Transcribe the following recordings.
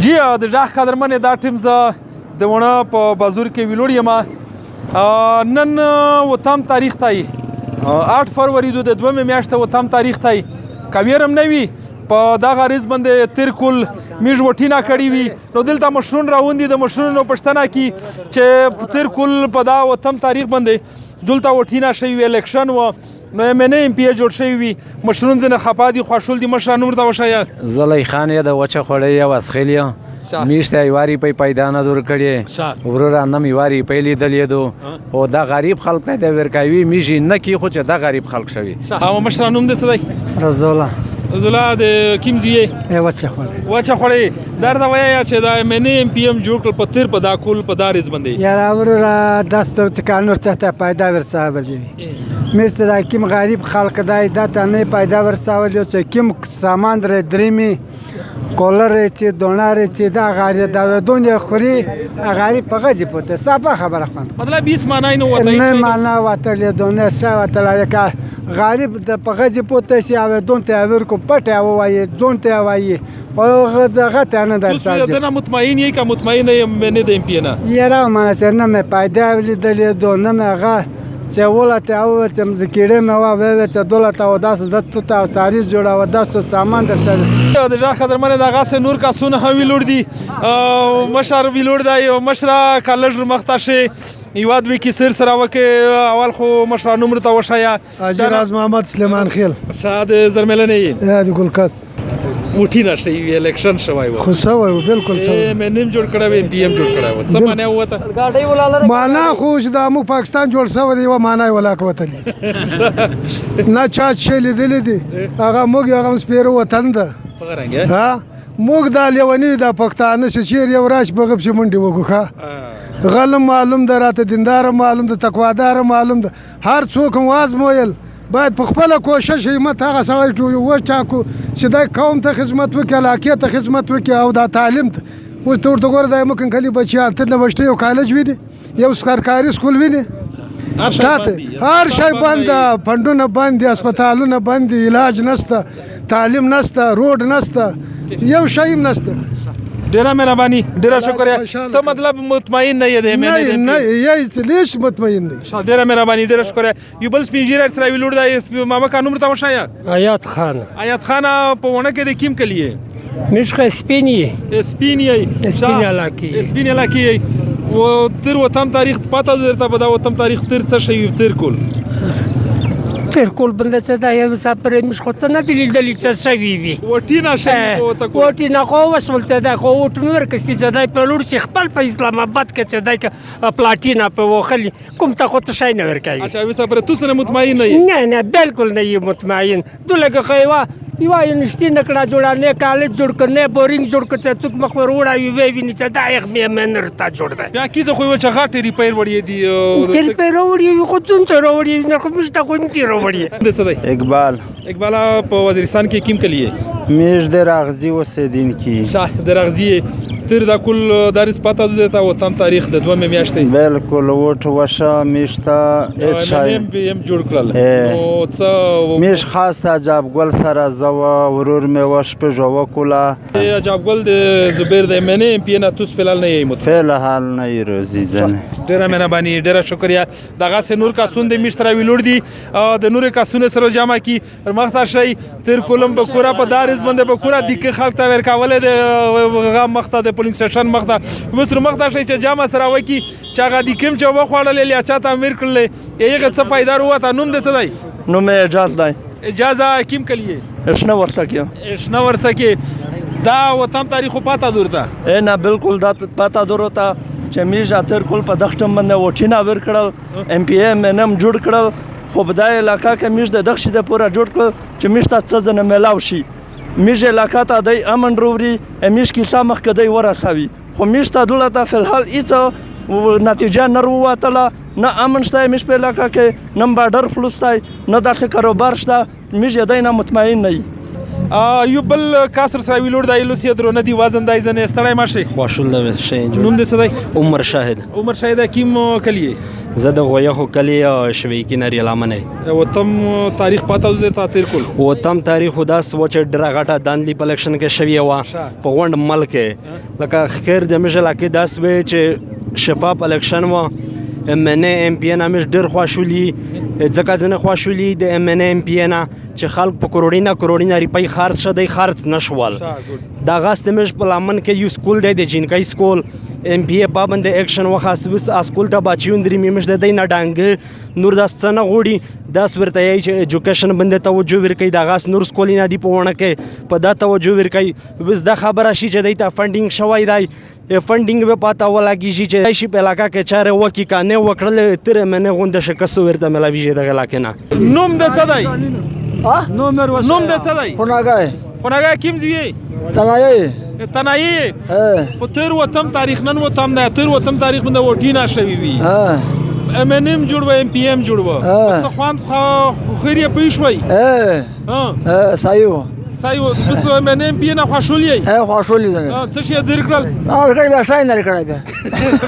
جی د ژغ قدرمنې، دا ټیم زه د وڼه په بازور کې ویلوړ یم. نن وتم تاریخ تای 8 فروری د دومې میاشتې وتم تاریخ تای کویرم نه وي. په دغه ریز باندې تیر کول میږ وټینا کړی وي، نو دلته مشرون راوندي، د مشرونو پښتنه کی چې تیر کول په دا وتم تاریخ باندې دلته وټینا شوی وي، الیکشن و، نو ایم ان ایم پی جوړ شوی وي. مشرون ځنه خپه دي، خوشحال دي. مشران ورته وشایه. زلی خان یې د وچه خوړې یو اسخیل یو میشته یواري په پیدا نه دور کړي وروره، نم یواري په لیدلې دو او دا غریب خلک ته ورکوي میږي نه کی، خو چې دا غریب خلک شوي. او مشران، نوم دې څه دی؟ رزولا. رزولا، د کیم زیه؟ وچه خوړې. وچه خوړې. درته وایا چې دا ایم ان ایم پی ایم جوړ کړ په تیر په دا کول په دا ریز باندې. یاره وروره، داس ته کانور څه پیدا ورساولې میشته، دا کیم غریب خلک دی، دا ته نه پیدا ورساولې چې کیم سامان درې درېمی کولر چې دونار چې دا غریب دا دنیا خوري، غریب په غجی پته صافه خبره خوند. مطلب هیڅ معنی نه وته. نه معنا وته دونه څه وته لکه غریب د په غجی پته شي او دون ته ور کو پټه وایي، ځون ته وایي، خو غته نه درساجي. ته مطمئن یې که مطمئن یم نه د ایم پی نه؟ یاره مانه چې نه مې پیدا ولیدلې دو، نه مې هغه چې ولته او چې مزکیړې مې وا وې چې دولت او داس زت ته او ساری جوړه او داس سامان درته. د ژغ قدرمنې، دغه سه نور کسونه هم ویلوړ دي، مشر ویلوړ دی. مشره، کالج مخته شي، یو دوی کې سر سره وکي. اول خو مشر نوم ته وشایا. حاجی راز محمد سلیمان خیل. شاد زرملنې یا د ګلکس. وټی نشته وی، الیکشن شوی و؟ خو شوی و، بالکل شوی. مې نیم جوړ کړی و، ایم پی ایم جوړ کړی و، څه معنی وته؟ معنا خو چې دا موږ پاکستان جوړ شوی دی، یو معنا یې ولا کوتلی نه، چا چې لیدلې دي هغه موږ هغه سپیرو وطن ده. ها موږ دا لیونی دا پښتانه چې چیرې یو راش بغب چې منډي وګوخه، غلم معلوم ده راته، دیندار معلوم ده، تقوادار معلوم ده، هر څوک هم وازمویل باید په خپله کوشش همت هغه سړی ټول وټاکو چې دا قوم ته خدمت وکړي، علاقې ته خدمت وکړي او دا تعلیم ته. اوس ته ورته ګوره، دا موږ کلي بچیان ته د بشته یو کالج ویني، یو سرکاري سکول ویني؟ هر شی بند، فندونه بند دي، هسپتالونه بند دي، علاج نشته، تعلیم نشته، روډ نشته، یو شی هم نشته. ډیره مهرباني، ډیره شکریہ. ته مطلب مطمئن نه یې؟ نه نه یې لیش مطمئن نه. ډیره مهرباني، ډیره شکریہ. یو بل سپین ږیری سره ویلوړ دی. ماما کا، نوم ته وښایه. آیات خان. آیات خان، په ونه کې د کیم کلی؟ مشخه سپینی. سپینی. سپین علاقې. سپین علاقې. و تر وتم تاریخ پته درته په دا وتم تاریخ تر څه شي تر کول؟ تیر کول بنده څه دا یو سپر مش خو څه نه دی لیدلی چې شوی وي. وټینا شوی وته کول وټینا خو وسول چې دا خو وټ نور کستي چې دا په لور چې خپل په اسلام آباد کې چې دا پلاټینا په وخلی کوم ته خو ته شي نه ورکوي. اچھا، وسه پر تو سره مطمئن نه؟ نه نه، بالکل نه یې مطمئن. دلګه خو یو یونیورسيټي نه کړه جوړه، نه کالج جوړ کړ، نه بورینګ جوړ کړ چې څوک مخ ور وړاوي وی ویني چې دا یې مې منر ته جوړ دی. بیا کیزه خو یو چې غټ ریپیر وړي دي. چې ریپیر وړي خو څون ته وروړي نه، خو موږ ته خو نه دي وروړي. د څه دی؟ اقبال. اقبال، په وزیرستان کې کیم کلی؟ میش د راغزي اوسېدونکي. شاه د راغزي. تر دا کول داریس پته ده ته وتم تاریخ د دوه میاشتې؟ بالکل، وټ وشه میشته هیڅ شای ایم پی ایم جوړ کړل، نو څه میش خاص ته عجاب ګل سره زو ورور مې وش په جو وکولا. عجاب ګل د زبیر د ایم ان ایم پی نه توس فلال نه یم؟ فلحال نه روزي ځنه. ډیره مهرباني، ډیره شکریہ. دغه سه نور کاسون د میش سره ویلوړ دي، د نور کاسونه سره جمع کی مخته شي. تیر کولم به کورا په دارز باندې به کورا د خلک ته ورکاولې د غ مخته د پولینګ سټیشن مخته وسره مخته شي چې جمع سره وکی چې هغه د کوم چې وخوړلې یا چاته امیر کړلې یغه څه فائدہ وروته. نوم د څه دی؟ نوم اجاز دی. اجازه، کیم کلیه؟ شنه ورسکه. شنه ورسکه. دا وطن تاریخ پاته درته؟ نه، بالکل دا پاته درته چې میږ تر کول په دښتم باندې وټینا ور کړل، ایم پی ایم نم جوړ کړل، خو په دا علاقه کې میږ د دښتې د پوره جوړ کړل چې میږ ته څه ځنه ملاو شي، میږ علاقه ته دی امن وروړي، میږ کیسه مخکې دی ورسوي، خو میږ ته دلته فلحال هیڅ نتیجه نه وروتله. نه امن شته میږ په علاقه کې، نه باډر خلاص دی، نه داسې کاروبار شته. میږ یې دی نه مطمئن نه. یو بل کس سره ویلوړ دی لوسی درونه دی وزن دی ځنې ستړی ماشي. خوشحال د شي. نوم دې څه دی؟ عمر شاهد. عمر شاهد کیم کلی؟ زه د غویخو کلی شویکی نری لامنه. وتم تاریخ پاته درته تیر کول؟ وتم تاریخ داس و چې ډېره غټه دانلي په الیکشن کې شوې وه په غونډ ملک کې، لکه خیر د مې علاقې داس وی چې شفاف الیکشن و. ایم ان ای ایم پي نه مې ډېر خوشحالي، ځکه ځنه خوشحالي د ایم ان ایم پي نه چې خلک په کروڑینه کروڑینه روپۍ خرڅ شه دی، خرڅ نشول. دا غاست مې په لامن کې یو سکول دی، د جینکۍ سکول، ایم پي ای پابند اکشن وخاست. وس سکول ته بچیون درې مې د دی نه ډانګ نور داس څه نه غوړي، داس ورته یې چې ایجوکیشن باندې توجه ورکوي. دا غاس نور سکولونه دی په ونه کې په دا توجه ورکوي. وس دا خبره شي چې دی ته فنډینګ شوی دی، فنډینګ به پاته ولګي شي چې شي په علاقه کې چاره وکي کنه وکړل تر منه غوند شکست ورته ملاویږي دغه علاقې نه. نوم د څه دی؟ نوم نوم د څه دی؟ خناګای. خناګای کیم زوی؟ تنایي. تنایي. په تیر وتم تاریخ نن وتم نه تیر وتم تاریخ باندې وټینا شوی وی، ایم ان ایم جوړ و، ایم پی ایم جوړ و، څه خوند خیر یې پوه شوي؟ ها صحیح صحیح. بس ایم ان ایم پی نه خوشحال یې؟ خوشحال یې. څه شي درکړل؟ هغه شای نه کړی بیا.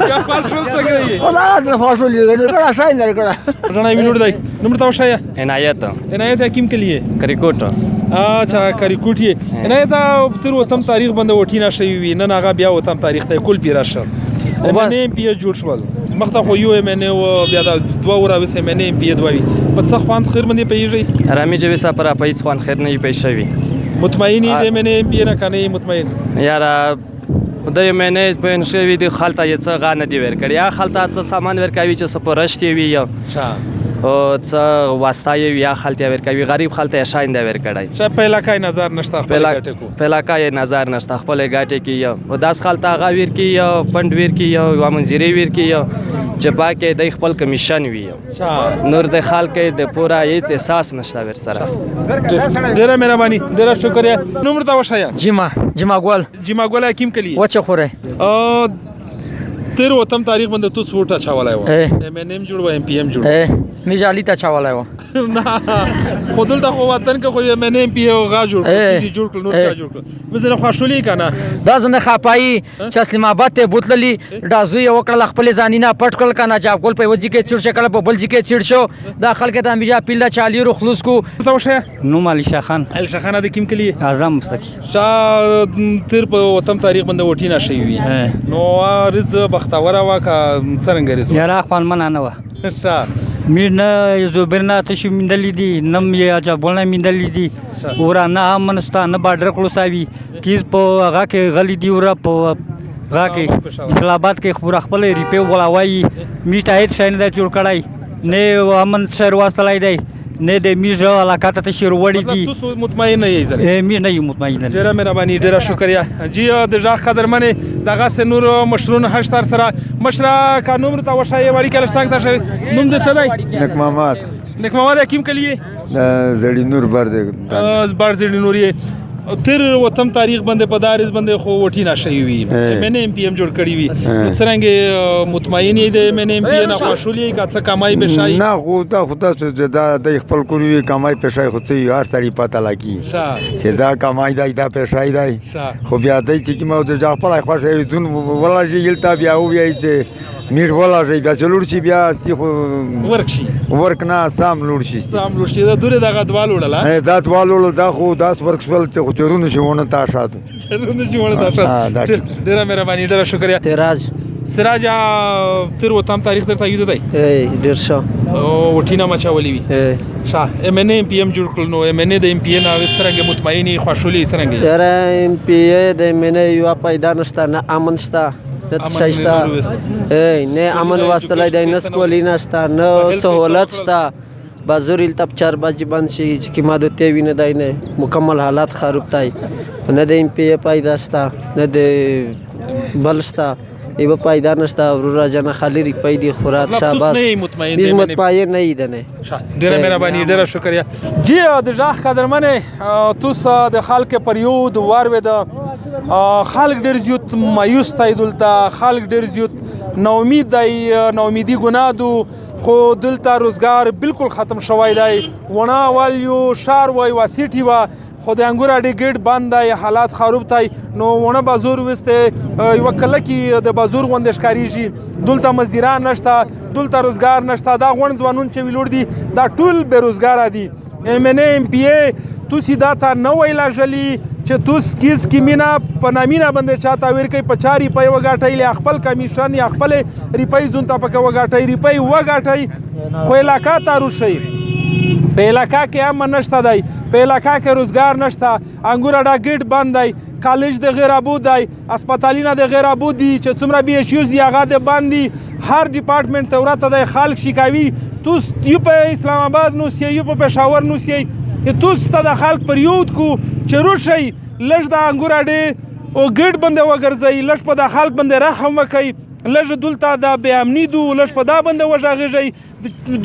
بیا خوشحال څنګه یې؟ خدا نه خوشحال یې نه شای نه کړی. رڼا ویلوړ دی. نوم ته وشایه؟ عنایت. عنایت کیم کلیه؟ کریکوټ. اچھا کریکوټ یې. عنایت تیر وتم تاریخ باندې وټینا شوی وی، نن هغه بیا وتم تاریخ ته کول پیرا شو، ایم ان ایم پی جوړ شول. مخته خو یو ایم ان او بیا دا دوه ورا وس ایم ان ایم پی دوه وی، په څه خوند خیر باندې پیږي؟ رامي چې وسه پر په هیڅ خوند خیر نه پېښ شوی. مطمئن یې د ایم ان ایم پی نه کنه؟ مطمئن یاره د ایم ان ای په شوی دی، خلته یې څه غا نه دی ورکړي، یا خلته څه سامان ورکوي چې سپورشت وي یا او څه واسطه یې یا خلته ورکوي، غریب خلته یې شاین دی ورکړی. چې په علاقې نظر نشته، خپل ګټه کو، په علاقې نظر نشته، خپل ګټه کې یو او داس خلته هغه ور کې یو فند ور کې یو و منظری ور کې یو چې پاکه د خپل کمیشن وي، نور د خلک د پورا هیڅ احساس نشته ور سره. ډیره مهرباني، ډیره شکریہ. نوم ته وشایا؟ جیما، جیما ګل. جیما ګل کیم کلی؟ وچه خوره. تیر وتم تاریخ باندې تو سوټ چاولای و، ایم ان ایم جوړ و، ایم پی ایم جوړ، می جالی ته چاولای و. نه خو دلته خو وطن کې خو ایم ان ایم پی غا جوړ کړ، جوړ کړ، نور چا جوړ کړ؟ وزنه خوشحالي کنه دا زنه خپای چې اسلام آباد ته بوتللی ډازو یې وکړل، خپل ځانینا پټ کړل کنه. جاب ګل په وځي کې چړ شکل په بل ځای کې چړ شو، دا خلک ته امیجا پیل دا چالی رو خلوص کو. ته وشه؟ نوم علي شاه خان. علي شاه خان د کیم کلی؟ اعظم مستقی. شا تیر په وطن تاریخ باندې وټینا شوی وی، نو رز بختوره وا که څنګه رز؟ یاره خوان منه نه وه. ښه میر نه زبر نه څه شي میندلې دي، نه مې عجبونه میندلې دي، ورا نه امن ستا نه بارډر خلاصوي، کیز په هغه کې غلي دي، ورا په هغه کې اسلام آباد کې خپل خپل ریپې ولاوي. میش ته هیڅ شی نه دی جوړ کړی، نه امن شهر واستلی دی، نه د میږ علاقه ته شیر وړي دي. تاسو مطمئن نه یې؟ زره میږ نه یو مطمئن. ډیره مهرباني، ډیره شکریہ جی. د ژغ قدرمنې دغه سنور مشرون هشتر سره مشره کا نوم ته وشایې وړي کله څنګه تاسو؟ نوم د څه دی؟ نک محمد. نک محمد کیم کلی؟ د زړی نور بر دی. بر زړی نور یې. تیر وتم تاریخ باندې په داریز باندې خو وټینا شوی وی، ایم ان ایم پی ایم جوړ کړی وی، څنګه مطمئن یې د ایم ان ایم پی نه؟ خوشحالي کا څه کمای به شای؟ نه خو دا خو تاسو چې دا د خپل کور وی کمای په شای، خو څه هر سړی پته لګي چې دا کمای دی، دا په شای دی. خو بیا دی چې کومه د خپل خوښه ځون ولا چې یلته بیا وایي چې میر ولا شي بیا چلور شي بیا سی خو ورک شي، ورک نه سم لور شي، سم لور شي. دا دوره دغه دوا لوړله، دا دوا لوړل، دا خو داس ورک شول چې خو چرونه شي ونه تا شاتو، چرونه شي ونه تا شاتو. ډیره مهرباني، ډیره شکریہ. سراج. سراج تیر وتم تاریخ درته یاد دی؟ ډیر ښه. او وټینا مچولې وی؟ ښه. ایم ان ایم پی ایم جوړ کړل، نو ایم ان د ایم پی نه څنګه مطمئنی خوشحالي څنګه؟ یاره ایم پی د ایم ان یو پیدا نشته، نه امن شته، نه شته، نه امن واستلی دی، نه سکولي نشته، نه سهولت شته. بازور هلته په 4 بجې بند شي چې کما د تی وینه دی، نه مکمل حالات خراب دی، نه د ایم پی پیدا شته، نه د بل شته، یو پیدا نشته. وروره جنه خالی روپۍ دي خورات شاباس مطمئن مطمئن نه یې دی نه. ډیره مهرباني، ډیره شکریہ جی. د ژغ قدرمنې توس د خلک پر یو د واروې د خلک ډیر زیات مایوس دی، دلته خلک ډیر زیات ناامید دی، ناامیدي ګناه دو، خو دلته روزګار بالکل ختم شوی دی. ونه وال یو ښار وای وا سیټي وا، خو د انګور اډې ګیټ بند دی، حالات خراب دی. نو ونه بازور وسته یو کله کې د بازور غوندې ښکاریږي. دلته مزدوران نشته، دلته روزګار نشته. دا غونډ ځوانون چې ویلوړ دي دا ټول بې روزګاره دي. ایم ان ایم پی ای توسی دا تا نه ویلا ژلی چې توس کیس کې مینا په نامینه باندې چاته ورکې په 4 روپۍ وګاټی، یا خپل کمیشن یا خپل روپۍ ځون ته پکې وګاټی، روپۍ وګاټی، خو علاقه ته روشي. په علاقه کې امن نشته دی، په علاقه کې روزګار نشته، انګور اډه ګیټ بند دی، کالج د غیر ابود دی، هسپتالونه د غیر ابود دي، چې څومره بي ایچ یوز دي هغه د بند دي، هر ډپارټمنټ ته ورته دی، خلک شکاوي. توس یو په اسلام آباد نوسیې، یو په پېښور نوسیې، توس ته د خلک پر یود کو چې روشئ، لږ د انګور اډې او ګیټ باندې وګرځئ، لږ په د خلک باندې رحم وکئ، لږ دلته د بې امني دو، لږ په دا باندې وغږېږئ.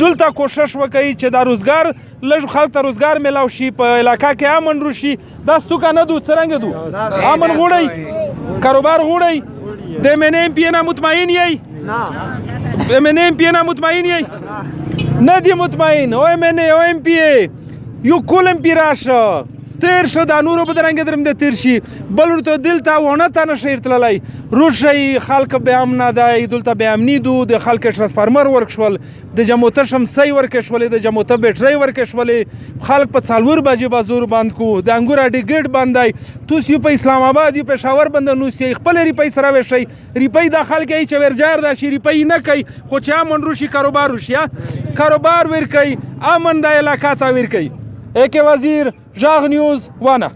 دلته کوشش وکئ چې دا روزګار لږ خلک ته روزګار میلاو شي، په علاقه کې امن روشي. دا ستوکه نه دو، څرنګه دو؟ امن غوړئ، کاروبار غوړئ، د ایم ان ایم پي نه مطمئن یئ؟ ایم ان ایم پي نه مطمئن یئ؟ نه دی مطمئن. او ایم ان او ایم پي یو کولم پی راشه تیر شه، دا نورو به درنګ درم د تیر شي، بل ورته دلته ونه ته نه شي تللی. روشئ، خلک بې امنه دی، دلته بې امني دو، د خلک ټرانسفارمر ورک شول، د جموته شمسۍ ورکې شولې، د جموته بیټرۍ ورکې شولې، خلک په 4 بجې بازور بند کو، د انګور اډې ګیټ بند دی. توس یو په اسلام آباد یو پېښور باندې نوسئ، خپلې روپۍ سره ویشئ. روپۍ دا خلک یې چې ورجار دا شي روپۍ نه کوي، خو چې امن روشي کاروبار وشي، کاروبار ورکوي، امن د علاقه ته ورکوي. اے کے وزیر، ژغ نیوز، وانه.